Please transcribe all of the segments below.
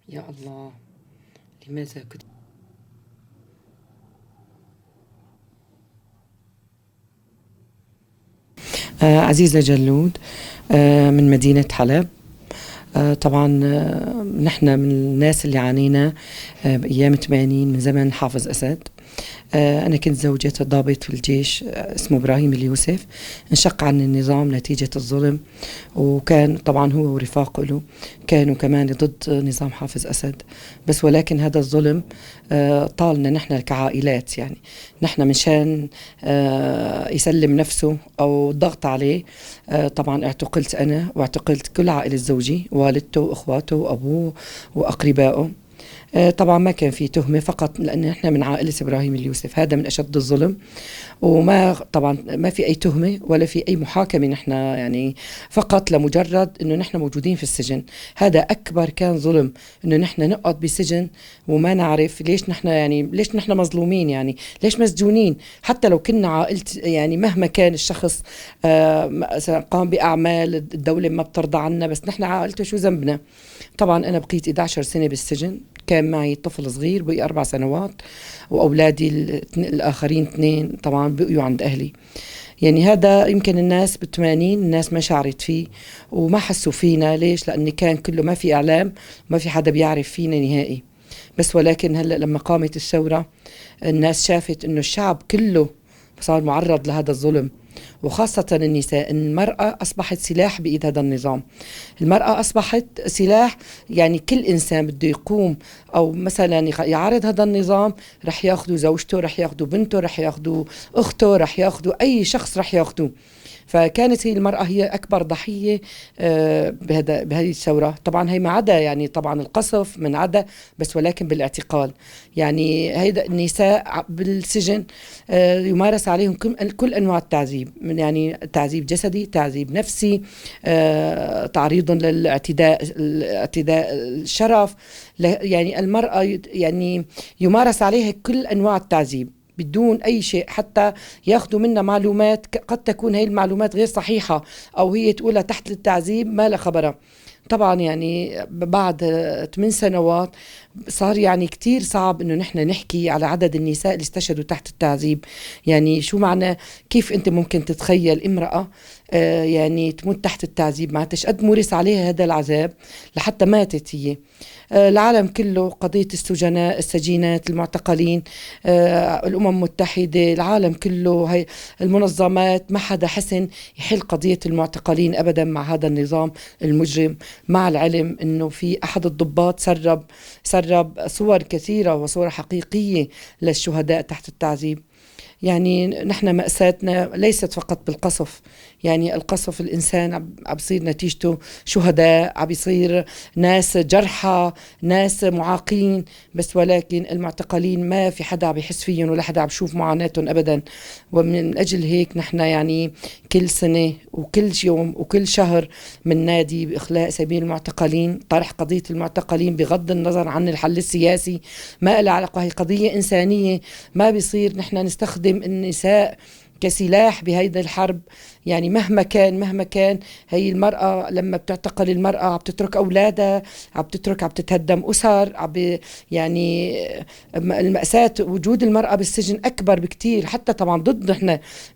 يا الله، لماذا كنت عزيزة جلود من مدينة حلب. طبعا نحن من الناس اللي عانينا بأيام 80 من زمن حافظ أسد. أنا كنت زوجة ضابط في الجيش اسمه إبراهيم اليوسف، انشق عن النظام نتيجة الظلم، وكان طبعا هو ورفاقه له كانوا كمان ضد نظام حافظ أسد، بس ولكن هذا الظلم طالنا نحن كعائلات، يعني نحن مشان يسلم نفسه أو الضغط عليه. طبعا اعتقلت أنا واعتقلت كل عائلة زوجي، والدته وإخواته وأبوه وأقربائه. طبعا ما كان في تهمة، فقط لأن نحن من عائلة إبراهيم اليوسف، هذا من أشد الظلم. وما طبعا ما في أي تهمة ولا في أي محاكمة، نحن يعني فقط لمجرد أنه نحن موجودين في السجن. هذا أكبر كان ظلم، أنه نحن نقعد بسجن وما نعرف ليش نحن، يعني ليش نحن مظلومين، يعني ليش مسجونين، حتى لو كنا عائلة، يعني مهما كان الشخص قام بأعمال الدولة ما بترضى عنا، بس نحن عائلته شو ذنبنا؟ طبعا أنا بقيت 11 سنة بالسجن، كان معي طفل صغير بقي 4 سنوات، وأولادي الآخرين 2 طبعا بقيوا عند أهلي. يعني هذا يمكن الناس بال80 الناس ما شعرت فيه وما حسوا فينا. ليش؟ لأن كان كله ما في إعلام، ما في حدا بيعرف فينا نهائي. بس ولكن هلأ لما قامت الثورة الناس شافت إنه الشعب كله صار معرض لهذا الظلم، وخاصة النساء. المرأة أصبحت سلاح بإيد هذا النظام، المرأة أصبحت سلاح، يعني كل إنسان بده يقوم أو مثلا يعارض هذا النظام رح ياخذوا زوجته، رح ياخذوا بنته، رح ياخذوا أخته، رح ياخذوا أي شخص رح ياخذوه. فكانت هي المرأة هي أكبر ضحية بهذه الثورة. طبعا هي ما عدا يعني طبعا القصف من عدا، بس ولكن بالاعتقال، يعني هيدا النساء بالسجن يمارس عليهم كل أنواع التعذيب، من يعني تعذيب جسدي، تعذيب نفسي، تعريض للاعتداء، الاعتداء الشرف، يعني المرأة يعني يمارس عليها كل أنواع التعذيب بدون أي شيء، حتى ياخذوا منا معلومات قد تكون هي المعلومات غير صحيحة أو هي تقولها تحت التعذيب ما لها خبرها. طبعا يعني بعد 8 سنوات صار يعني كتير صعب إنه نحن نحكي على عدد النساء اللي استشهدوا تحت التعذيب. يعني شو معنى، كيف أنت ممكن تتخيل امرأة يعني تموت تحت التعذيب؟ معناتها قد مورس عليها هذا العذاب لحتى ماتت هي. العالم كله قضية السجناء، السجينات، المعتقلين، الأمم المتحدة، العالم كله، هي المنظمات، ما حدا حسن يحل قضية المعتقلين أبدا مع هذا النظام المجرم. مع العلم أنه في أحد الضباط سرب صور كثيرة وصور حقيقية للشهداء تحت التعذيب. يعني نحن مأساتنا ليست فقط بالقصف، يعني القصف الإنسان عم بصير نتيجته شهداء، عم بيصير ناس جرحى، ناس معاقين، بس ولكن المعتقلين ما في حدا عم بيحس فيهم ولا حدا عم بيشوف معاناتهم أبدا. ومن أجل هيك نحن يعني كل سنة وكل يوم وكل شهر من نادي بإخلاء سبيل المعتقلين، طرح قضية المعتقلين بغض النظر عن الحل السياسي، ما لها علاقة، هي قضية إنسانية. ما بيصير نحن نستخدم النساء كسلاح بهيدا الحرب. يعني مهما كان هي المرأة لما بتعتقل المرأة عم تترك أولادها، عم تتهدم أسر، يعني المأساة وجود المرأة بالسجن أكبر بكتير. حتى طبعا ضد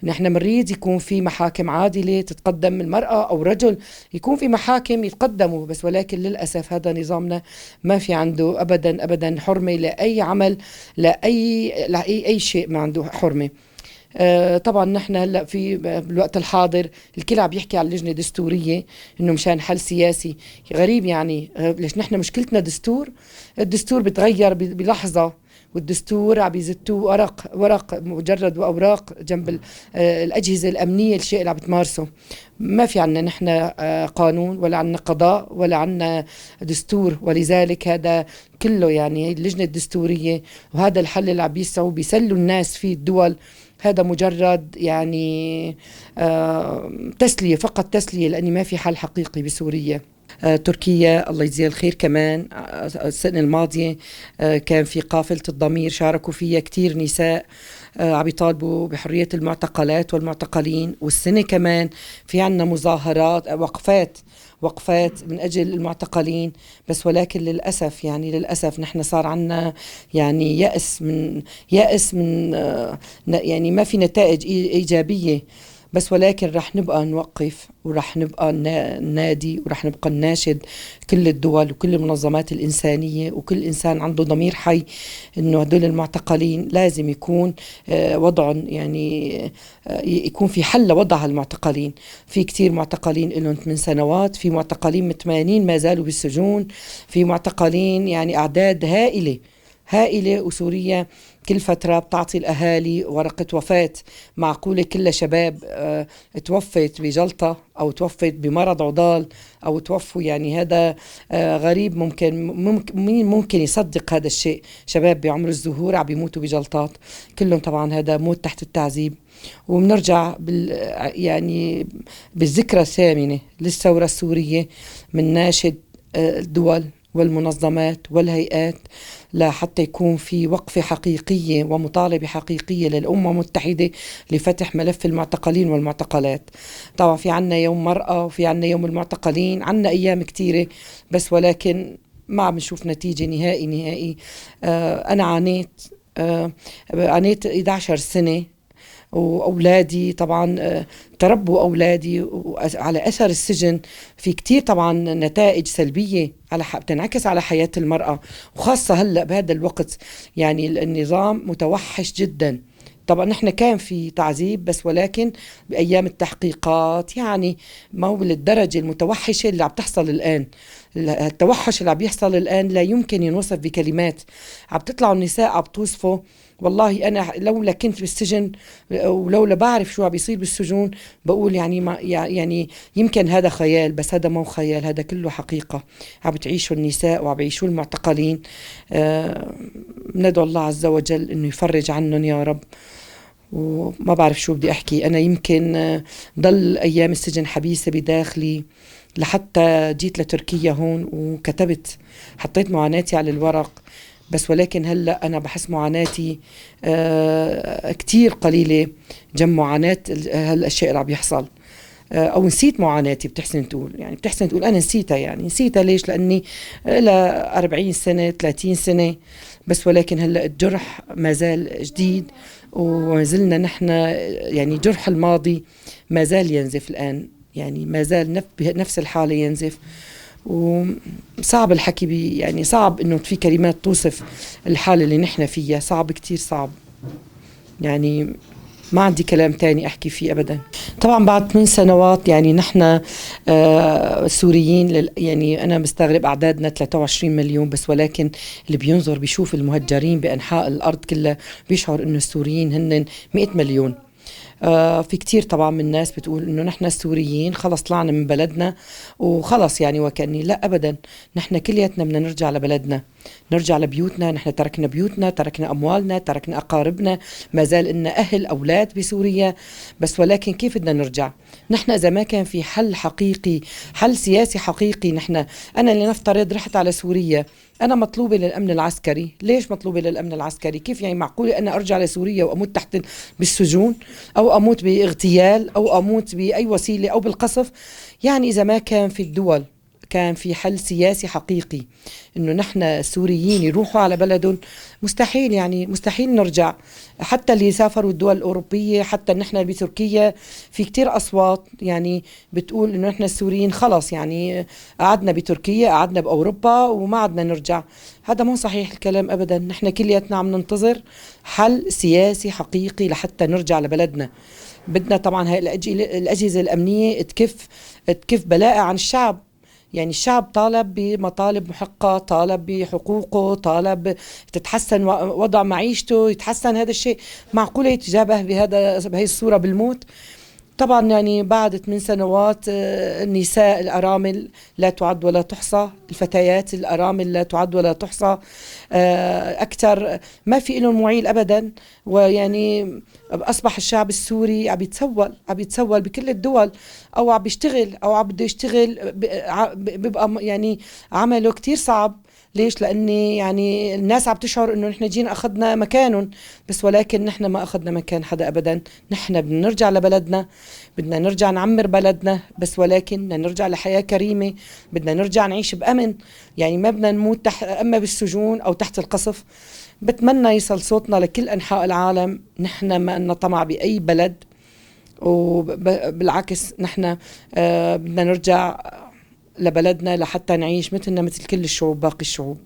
نحن منريد يكون في محاكم عادلة تتقدم المرأة أو رجل، يكون في محاكم يتقدموا، بس ولكن للأسف هذا نظامنا ما في عنده أبدا أبدا حرمة لأي عمل، لأي أي شيء ما عنده حرمة. طبعا نحن هلا في بالوقت الحاضر الكل عم يحكي على اللجنة الدستورية انه مشان حل سياسي غريب. يعني ليش نحن مشكلتنا دستور؟ الدستور بتغير بلحظة، والدستور عم يزتوه ورق مجرد واوراق جنب الاجهزة الامنية، الشيء اللي عم بتمارسه. ما في عنا نحن قانون ولا عنا قضاء ولا عنا دستور، ولذلك هذا كله يعني اللجنة الدستورية وهذا الحل اللي عم بيسعوا بيسلوا الناس فيه الدول، هذا مجرد يعني تسلية، فقط تسلية، لأن ما في حل حقيقي بسوريا. تركيا الله يجزيها الخير كمان السنة الماضية كان في قافلة الضمير شاركوا فيها كتير نساء عم يطالبوا بحرية المعتقلات والمعتقلين. والسنة كمان في عنا مظاهرات، وقفات من أجل المعتقلين، بس ولكن للأسف يعني للأسف نحن صار عنا يعني يأس من يعني ما في نتائج إيجابية، بس ولكن رح نبقى نوقف ورح نبقى ننادي ورح نبقى نناشد كل الدول وكل المنظمات الإنسانية وكل إنسان عنده ضمير حي إنه هدول المعتقلين لازم يكون وضعهم يعني يكون في حل لوضع المعتقلين. في كتير معتقلين لهم 8 سنوات، في معتقلين من 80 ما زالوا بالسجون، في معتقلين يعني أعداد هائلة هائلة. وسوريا كل فترة بتعطي الأهالي ورقة وفاة، معقولة كلها شباب توفت بجلطة أو توفت بمرض عضال أو توفوا، يعني هذا غريب. ممكن مين ممكن يصدق هذا الشيء؟ شباب بعمر الزهور عم بيموتوا بجلطات كلهم، طبعا هذا موت تحت التعذيب. وبنرجع يعني بالذكرى الثامنة للثورة السورية منناشد الدول والمنظمات والهيئات لحتى يكون في وقفة حقيقية ومطالبة حقيقية للأمم المتحدة لفتح ملف المعتقلين والمعتقلات. طبعا في عنا يوم مرأة وفي عنا يوم المعتقلين، عنا أيام كتيرة، بس ولكن ما عم نشوف نتيجة نهائي نهائي. أنا عانيت 11 سنة، وأولادي طبعا تربوا أولادي على أثر السجن. في كتير طبعا نتائج سلبية على بتنعكس على حياة المرأة، وخاصة هلأ بهذا الوقت يعني النظام متوحش جدا. طبعا نحن كان في تعذيب، بس ولكن بأيام التحقيقات يعني ما هو للدرجة المتوحشة اللي عم تحصل الآن. التوحش اللي عم يحصل الآن لا يمكن ينوصف بكلمات. عم تطلعوا النساء عم توصفوا، والله أنا لولا كنت بالسجن ولولا بعرف شو عم بيصير بالسجون بقول يعني ما يعني يمكن هذا خيال، بس هذا مو خيال، هذا كله حقيقة عم بتعيشوا النساء وعم بيعيشوا المعتقلين. ندعو الله عز وجل إنه يفرج عنهم يا رب. وما بعرف شو بدي أحكي، أنا يمكن ضل أيام السجن حبيسة بداخلي لحتى جيت لتركيا هون وكتبت، حطيت معاناتي على الورق، بس ولكن هلأ أنا بحس معاناتي كتير قليلة جنب معاناة هالأشياء اللي عم بيحصل. أو نسيت معاناتي، بتحسن تقول، يعني بتحسن تقول أنا نسيتها. يعني نسيتها ليش؟ لأني لها 40 سنة 30 سنة، بس ولكن هلأ الجرح ما زال جديد، وما زلنا نحن يعني جرح الماضي ما زال ينزف الآن، يعني ما زال بنفس الحالة ينزف. وصعب الحكي يعني صعب إنه في كلمات توصف الحالة اللي نحن فيها، صعب كتير صعب، يعني ما عندي كلام تاني أحكي فيه أبدا. طبعا بعد 8 سنوات يعني نحن السوريين يعني أنا مستغرب أعدادنا 23 مليون، بس ولكن اللي بينظر بيشوف المهجرين بأنحاء الأرض كلها بيشعر إنه السوريين هن 100 مليون. في كتير طبعا من الناس بتقول إنه نحن السوريين خلص طلعنا من بلدنا وخلص يعني وكأني، لا أبدا، نحن كلياتنا بدنا نرجع لبلدنا، نرجع لبيوتنا. نحن تركنا بيوتنا، تركنا أموالنا، تركنا أقاربنا، ما زال إلنا أهل أولاد بسوريا، بس ولكن كيف بدنا نرجع؟ نحن إذا ما كان في حل حقيقي، حل سياسي حقيقي، نحن أنا لنفترض رحت على سوريا، أنا مطلوبة للأمن العسكري، ليش مطلوبة للأمن العسكري؟ كيف يعني معقولة أنا أرجع لسوريا وأموت تحت بالسجون، أو أموت باغتيال، أو أموت بأي وسيلة، أو بالقصف؟ يعني إذا ما كان في الدول كان في حل سياسي حقيقي إنه نحن السوريين يروحوا على بلدهم، مستحيل، يعني مستحيل نرجع. حتى اللي سافروا الدول الأوروبية، حتى نحن بتركيا في كتير أصوات يعني بتقول إنه نحن السوريين خلص يعني قعدنا بتركيا، قعدنا بأوروبا وما عدنا نرجع. هذا مو صحيح الكلام أبدا. نحن كلياتنا عم ننتظر حل سياسي حقيقي لحتى نرجع لبلدنا. بدنا طبعا هاي الأجهزة الأمنية تكف بلاء عن الشعب. يعني الشعب طالب بمطالب محقة، طالب بحقوقه، طالب تتحسن وضع معيشته، يتحسن هذا الشيء. معقولة يتجابه بهي الصورة بالموت؟ طبعا يعني بعد 8 سنوات النساء الأرامل لا تعد ولا تحصى، الفتيات الأرامل لا تعد ولا تحصى، أكثر ما في لهم معيل أبدا. ويعني أصبح الشعب السوري عم يتسول، عم يتسول بكل الدول، أو عم بيشتغل أو عم بده يشتغل، بيبقى يعني عمله كتير صعب. ليش؟ لأني يعني الناس عم تشعر إنه نحن جينا أخذنا مكانهم، بس ولكن نحن ما أخذنا مكان حدا أبدا. نحن بدنا نرجع لبلدنا، بدنا نرجع نعمر بلدنا، بس ولكن بدنا نرجع لحياة كريمة، بدنا نرجع نعيش بأمن، يعني ما بدنا نموت تحت أما بالسجون أو تحت القصف. بتمنى يصل صوتنا لكل أنحاء العالم. نحن ما لنا طمع بأي بلد، وبالعكس نحن بدنا نرجع لبلدنا لحتى نعيش مثلنا مثل كل الشعوب، باقي الشعوب.